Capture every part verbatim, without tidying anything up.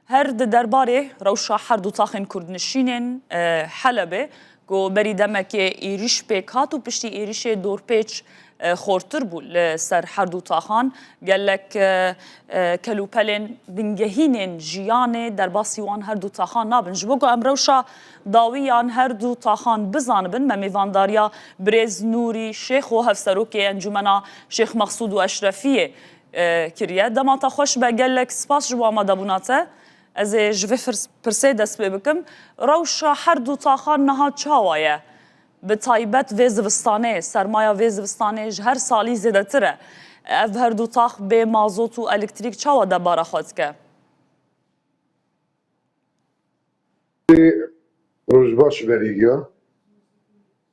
Her di derbarê rewşa her du taxên kurdnişînên, e, Helebê, ku berî demekê êrîş pêk hat û piştî êrîşê dorpêç, e, xortir bû li ser her du taxan, gelek, e, e, kelûpelên bingehînên jiyanê derbasî wan her du taxan nabin. Ji bo ku em rewşa dawiyan her du taxan bizanibin, me mêvandariya birêz Nûrî Şêxo, hevserokê Encûmena Şêx Mexsûd û Eşrefiyê, e, kiriye. Dema te xweş be, gelek spas ji bo amadebûna te. Ez ê ji vê firs-, pirsê dest pê bikim. Rewşa her du taxan niha çawa ye? Bi taybet vê zivistanê, sermaya vê zivistanê ji her salî zêdetir e. Ev her du tax bê mazot û elektrîk çawa debara xwe dike? Rojbaş Verîgiya,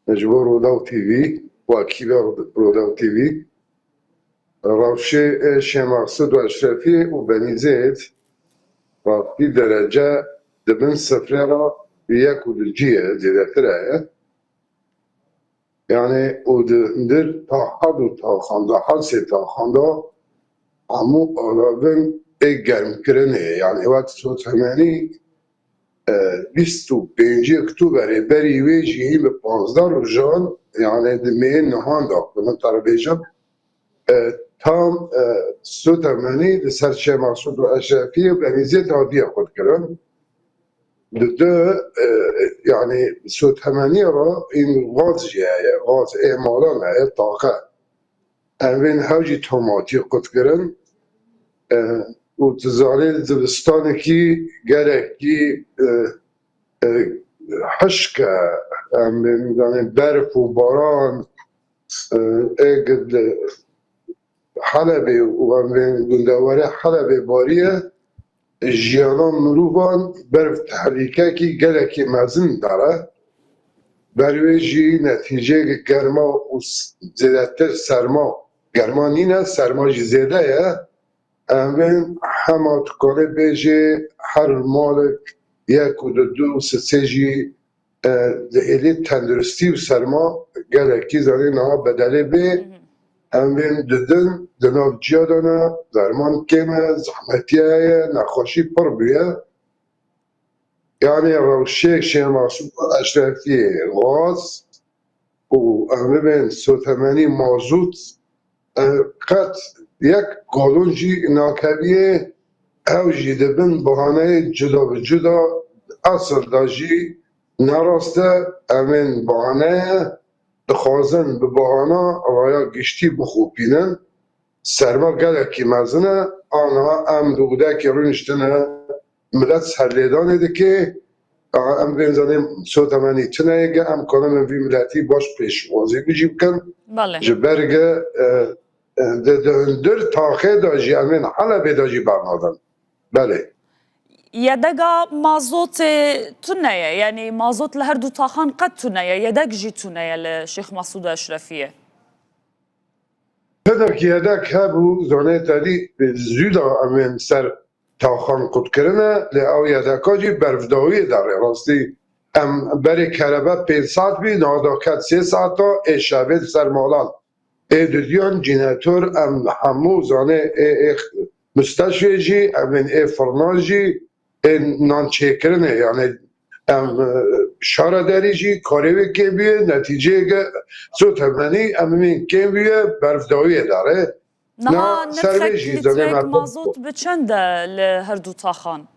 ji bo Rodaw T V û ekîba Rodaw T V, rewşê Şêxmexsûd û Eşrefî û Benîzêd rastî derece di bin sifrê re yek û du cî ye, zêdetir e. Yani û di hundir taxa du taxan de, her sê taxan de hemû alavên ê germkirinê, yani wek sotemenî, e, bîst û pêncî Oktoberê berî wê jî hîn bi panzdeh rojan, yani di meyê nihan de, bi min te re bêjim, e, tam, e, sotemenî li ser Şêxmexsûd û Eşrefiyê û Benîzêd hatiye xurtkirin. Di du, e, yani sotemeniyê re hîn gaz jî heye, gaz ê malan e, ê taxe. Em bên hew jî tomatî qutkirin. E, û tu zanî zivistanekî gelekî, e, e, hişk e, em bên, yani berf û baran, e, ê gid-, Helebê û em bên gundewarê Helebê bariye, jiyana mirovan ber tehlîkekî gelekî mezin dere. Ber wê jî netîceyê germa û s-, zêdetir serma, germa nîne, serma jî zêde ye. Em bên hema tu karê bêjê her malek yek û du, du û sisê jî, e, di êlî tenduristî û serma gelekî zanî niha bedelê bê. Em bên didin, di nav ciya de ne, derman kêm e, zehmetî heye, nexweşî pir bûye. Yani rewşê Şêxmexsûd Eşrefiyê gaz û em bibên sotemenî mazût, e, qet yek galon jî nakeviyê, ew jî dibin bahaneyê cuda bi cuda, esil de jî ne rast e, em ên bahane ye, dixwazin bi bahana raya giştî bixopînin. Serma gelekî mezin e, aniha em di odekê rûniştine, milet serlêdanê dike. Em bên zanê sotemenî tune ye, em kanin vî miletî baş pêşwazî bijî bikin. Belê. Ji ber ge, e, e, di, di hundir taxê de jî, em ên Helebê de jî bernadin. Belê. Yedega mazotê tune ye, yanî mazot li her du taxan qet tune ye, yedek jî tune ye li Şêxmexsûd û Eşrefiyê. Hinek yedek hebû, zanê te dî, zû da em ên ser taxan qut kirine, lê ew yedeka jî berfdawiyê de rê rastî. Em berê kerebe pênc saet bî, niha da ket sê saeta, ê şevê li ser malan. Ê dudiyan cînetor em hemû zanê ê, ê musteşfê jî, em ên ê firna jî, ê nan çêkirinê, yani em, e, şara derî jî karê wê kêm bûye, netîceyeke sotemenî em ên kêm bûye, berfdawiyê dare. Niha nirxek lîtrek mazot bi çend e li her du taxan?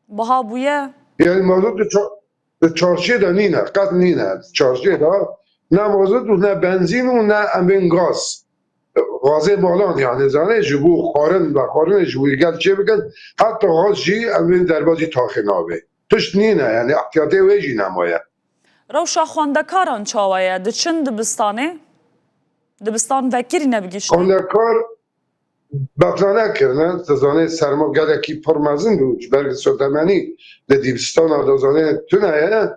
Biha bûye? Yani mazot di ça-, di çarşiyê de nîne, qet nîne. Çarşiyê de ne mazot û ne benzîn û ne em bên gaz. Gazê malan yani zanê ji bo xwarin vexwarinê ji bo gel çê bikin, heta gaz jî em bên derbazî taxê nabê. Tişt nîne yani, ihtiyatê wê jî nemaye. Rewşa xwendekaran çawa ye? Diçin dibistanê? Dibistan vekirî ne bi giştî? Xwendekar betlane kirine, tu zanê serma gelekî pir mezin bû, ji ber sotemenî di dibistana de zanê tune ye.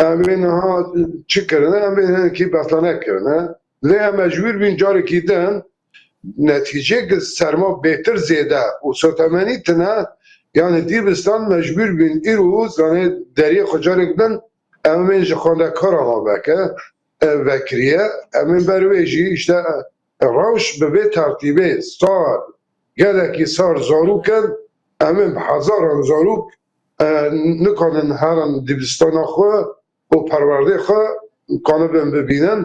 Em ê niha çi kirine? Em ê hinekî betlane kirine. Lê em mecbûr bîn carekî din netîceyek serma bêtir zêde û sotemenî tune, yani dibistan mecbûr bîn îro zanê deriyê xwe carek din, em ê ji xwendekaran re veke, e, vekiriye. Em ê ber wê jî işte, e, rewş bi vê tertîbê sar, gelekî sar zarok in, em ê bi hezaran zarok, e, nikanin herin dibistana xwe û perwerdê xwe kanibin bibînin.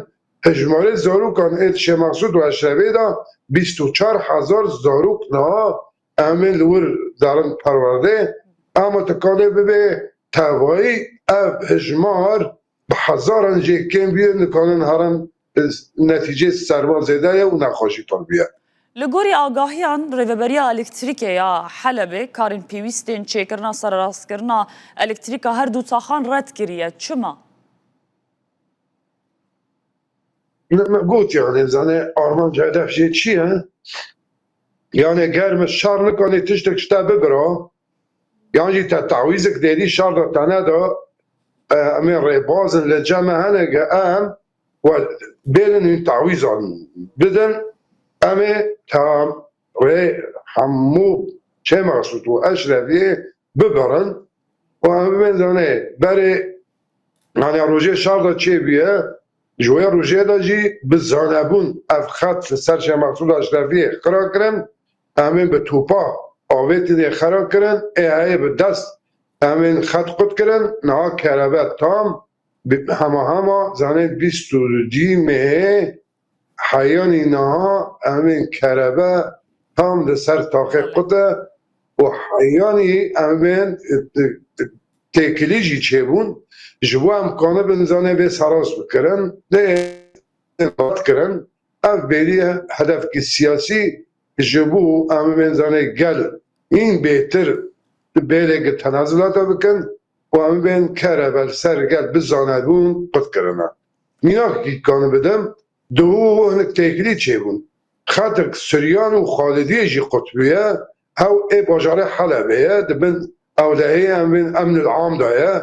Hejmarê zarokan ê di Şêx Mesûd û Eşrefê de bîst û çar hezar zarok niha em ê li wir derin perwerdê. Ema tu kanê bibê tevayî ev hejmar bi hezaran jê kêm bûye, nikanin herin, e, netîcê servan zêde ye û nexweşî tur bûye. Li gorî agahiyan, Rêveberiya Elektrîkê ya Helebê karên pêwîst ên çêkirina sererastkirina elektrîka her du taxan red kiriye. Çima? Min, min got, yanî, zanê armanc hedef jê çi ye? Yanî ger min şer nikanî tiştek ji te bibira, yan jî te tawîzek dêrî şer de te neda, e, em ê rêbazin li cem me hene ge em we bêlin hîn tawîzan bidin, em ê tam rê hemû Şêx Mesûd û Eşrefiyê bibirin û em bibên zanê berê, yanî rojê şer de çêbûye, ji wê rojê de jî bi zanebûn ev xet li ser Şêx Mesûd Eşrefiyê xira kirin, em ê bi topa avêtinê xira kirin, ê heyê bi dest em ê xet qut kirin, niha kerebe tam bi-, hema hema zanê bîst û duyê mehê heyanî niha em ê kerebe tam li ser taxê qut e û heyanî em ê, e, e, têkilî jî çêbûn, ji bo em kanibin zanê vê serast bikirin, lê red kirin. Ev bêriye hedefkî siyasî ji bo em bên zanê gel hîn bêtir bêrê gi tenazulata bikin û em bên kerebe li ser gel bizanebûn qut kirine. Mînakekî kanibidin, duhû hinek têkilî çêbûn. Xetirk Siryan û Xalidiyê jî qut bûye, hew ê bajarê Helebê ye, di bin ewlehiyê em bên emnil am de ye.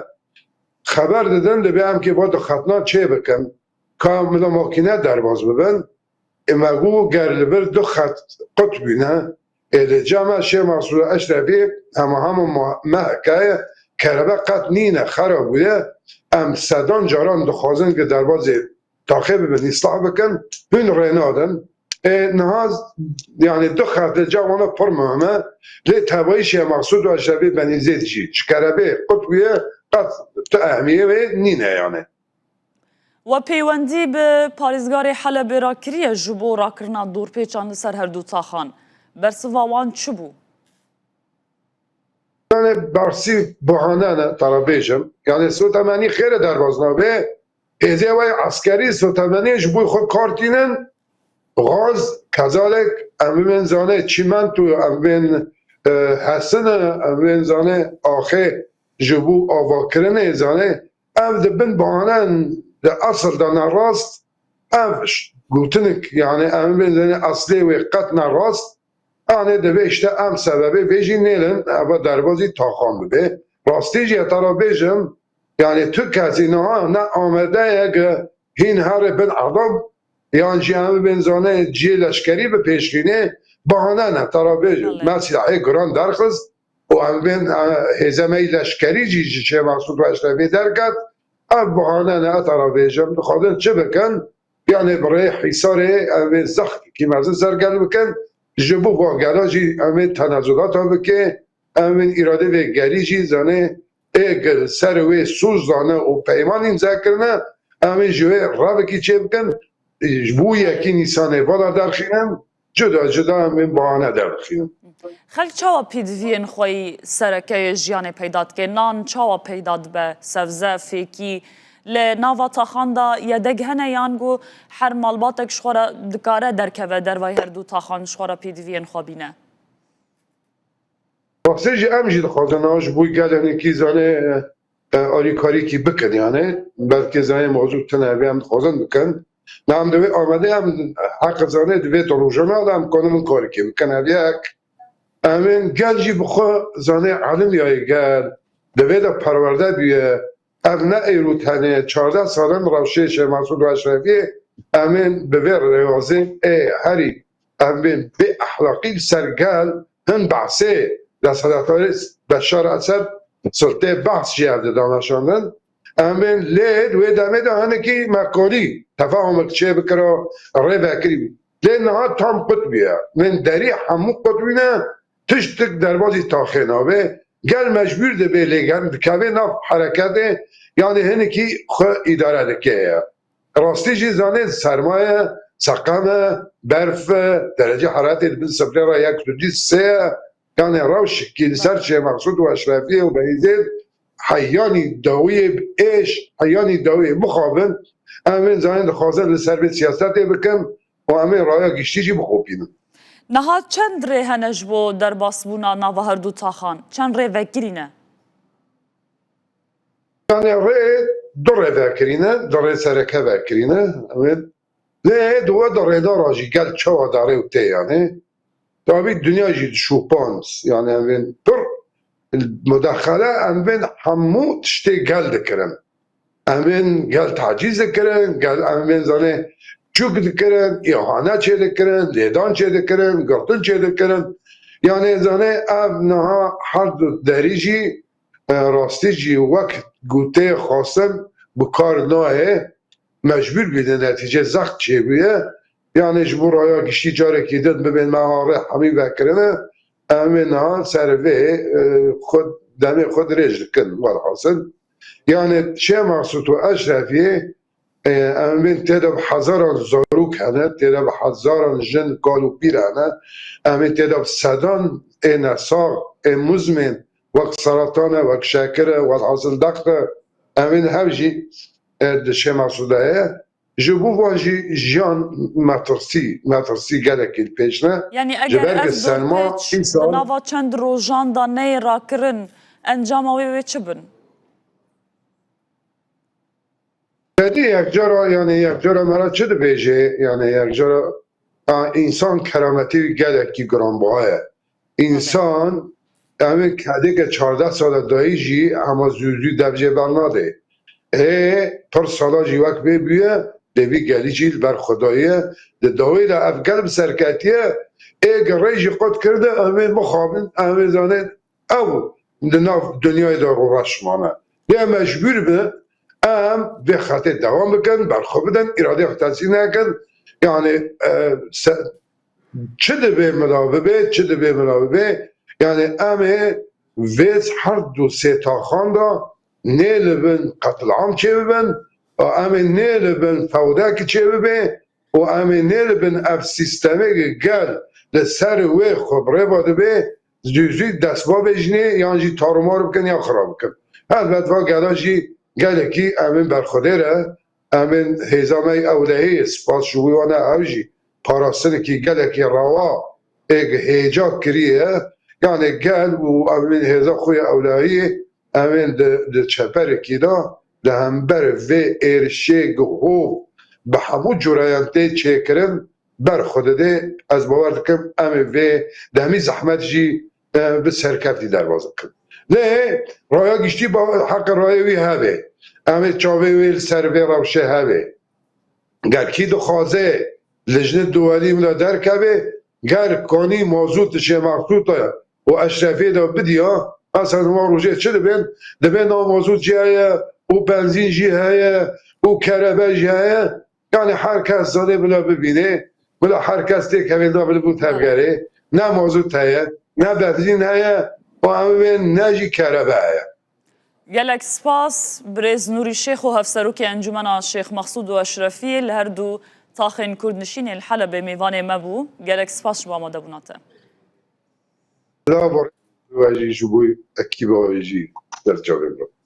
Xeber didin, divê em kê va du xetna çê bikin, ka mila makîne derbas bibin. Ê me got, ger li vir du xet qut bûne, ê li cem me Şêx Mesûd Eşrefî hema hema ma-, meheke ye, kerebe qet nîne, xera bûye. Em sedan caran dixwazin ki derbazê taxê bibin, îslah bikin, hûn rê nadin. Ê niha, yanî du xet li cem wana pir muhim e. Lê tevayî Şêx Mesûd û Eşrefî Benîzêd jî ji kerebê qut bûye, qet tu ehmiyê wê nîne yanî. We peywendî bi parêzgarê Helebê re kiriye ji bo rakirina dorpêçan li ser her du taxan. Bersiva wan çi bû? Yanî bersîv bahane ne, te re bêjim. Yanî sotemenî xêre derbas nabe. Hêzê wê eskerî sotemenî ji bo xwe kar tînin. Gaz, kezalek, em bibên zanê çîmento, em bibên, e, hesine, em bibên zanê axê ji bo avakirinê zanê. Ev di bin bahanen di esil de ne rast. Ev ş-, gotinik, yanî em bibên zanê eslê wê qet ne rast. Anê divê işte em sebebê vê jî nêlin, eva derbazî taxan bibe. Rastî jî heta ra bêjim, yanî tu kesî niha ne amade ye ki hîn herê bin erdab, yan jî em bibên zanê cihê leşkerî bi pêşxînê bahane ne, heta ra bêjim. Belê. Me silahê guran derxist û em bên, e, hêzemeyî leşkerî jî ji Şêx Mesûd û Eşrefê derket. Ev bahane ne, heta ra bêjim. Dixwazin çi bikin? Yanê bi rê Hîsarê em ê zextekî mezin ser gel bikin. Ji bo va gela jî em ê tenezulata bike, em ê îradê vê gelî jî zanê ê gel ser wê soz zane û peyman îmze kirine, em ê ji wê revekî çê bikin. Ji bo yekî Nîsanê vala derxînin, cuda cuda em ê bahane derdixînin. Xelk çawa pêdiviyên xwe yî sereke yê jiyanê peyda dike? Nan çawa peyda dibe? Sebze, fêkî? Li nava taxan de yedek hene yan ku her malbatek ji xwe re dikare derkeve dervayî her du taxan ji xwe re pêdiviyên xwe bîne? Rastî jî em jî dixwazin niha ji bo gelê hinekî zanê, e, alîkarîkî bikin, yanî belkî zanê mazût tune hebe em dixwazin bikin. Na em divê amade em heqe zanê divê di rojana de em kanin karikê bikin. Ev yek. Em ên gel jî bi xwe zanê elim yayê gel, divê de perwerde bûye. Ev ne êro tenê, çardeh sal in rewşê Şêx Mesûd û Eşrefiyê em ên bi vê rêwazê ê herî em bên bê ehlaqî li ser gel hin behsê desthilatdarê Beşar Esed sultê behs jî ev dida meşandin. Em bên lê di wê demê de hinekî me karî tefahumek çê bikira, rê vekirî bû. Lê niha tam qut bûye. Bên derî hemû qut bûne, tiştik derbazî taxê nabe. Gel mecbûr dibe lê gel dikeve nav hereketê, yanî hinekî xwe îdare dike ye. Rastî jî zanê serma ye, seqem e, berf e, derece heraretê li bin sifrê re yek û dî sê ye. Yanî rewşekî li ser Şêx Meqsûd û Eşrefiyê û Beyîzê heyanî dawiyê bi êş, heyanî dawiyê mixabin, em ê zanê dixwazin li ser vê siyasetê bikin û em ê raya giştî jî bixopînin. Niha çend rê hene ji bo derbasbûna nava her du taxan? Çend rê vekirî ne? Yanî rê du rê vekirî ne, du rê sereke vekirî ne. Em ê Lê di we de rêdara jî gel çawa dare û tê yanê. Tabî dinya jî dişopand. Yanî em bên pir mudexele, em bên hemû tiştê gel dikirin. Em bên gel tacîz dikirin, gel em bên zanê çûk dikirin, îhane çê dikirin, lêdan çê dikirin, girtin çê dikirin. Yanê zanê ev niha her du derî jî, e, rastî jî wek gotê xwestin bi kar nayê. Mecbûr bîne netîce zext çêbûye. Yanê ji bo raya giştî carekî din bibên me arê hemî vekirine, em ê niha ser vê, e, xwe, demê xwe dirêj dikin. Welhasil, yanê Şêx Meqsûd û Eşrefiyê, e, em bên tê de bi hezaran zarok hene, tê de bi hezaran jin, kal û pîr hene, em ê tê de bi sedan ê nesax, ê muzmên, wek seratan e, wek şekir e, welhasil dext e, em ên hev jî, e, di Şêx Meqsûd de heye. Ji bo van jî jiyan metirsî, metirsî gelekî li pêş ne. Yanî ji eger ber ev ku serma dorpêç di îsal nava çend rojan de neyê rakirin, encama wê wê çi bin? Fedî yekcara, yanî yekcara me re çi dibêje? Yanî yekcara, a, însan kerametî wî gelekî giranbaha ye. Însan, em ê kedêke çardeh sala dayî jî hema zû zû dev jê bernade. Ê pir sala jî wek vê bûye, lê vî gelî jî li ber Xwedayê ye. Di dawî de ev gel bi serketiye, ê girê jî qut kirde, em ê mixabin, em ê zanên ew di nav dinyayê de rûreş mane. Lê mecbûr bi em vê xetê dewam bikin, berxwe bidin, îradeyê xwe tesî nekin. Yanî, e, se-, çi divê mila bibe, çi divê mila bibe, yanî em ê vê her du sê taxan de nê li bin qetilam çêbibin, û em ê nê li bin fewdek çêbibe, û em ê nê li bin ev sîstemê gel li ser wê xwe bi rê ve dibe, zû zû dest bavêjinê yan jî tarûmar bikin yan xirab bikin. Helbet va gela jî gelekî em ên berxwedêr e, em ên hêza me yê ewlehiyê, spas ji wî wane ew jî parastinekî gelekî rewa ê hêja kiriye. Yanê gel û em ên hêza xwe yê ewlehiyê em ên di, di çeperekî de li hember vê êrişê hov bi hemû cûreyan tê çêkirin, ber xwe dide. Ez bawer dikim em ê vê demî zehmet jî, e, bi serkeftî derbas bikin. Lê raya giştî ba-, heqê rayê wî hebe. Em ê çavê wê li ser vê rewşê hebe. Ger kî dixwaze lijnê duwelî wila derkeve, ger kanî mazût Şêx Meqsûd û Eşrefê de bidiya, mesela wan rojê çi dibên? Dibên na mazût jî heye û benzîn jî heye û kerebe jî heye. Yanî her kes zanê bila bibînê, bila her kes têkevê da bila bû tevgerê. Ne mazût heye, ne benzîn heye û em bên ne jî kerebe heye. Gelek spas, birêz Nûrî Şêxo, Hevserokê Encûmena Şêx Mexsûd û Eşrefiyê, li her du taxên kurdnişînê li Helebê mêvanê me bû. Gelek spas ji bo amadebûna te. Bila bo we jî, ji bo ekîba we jî, ser çavê min.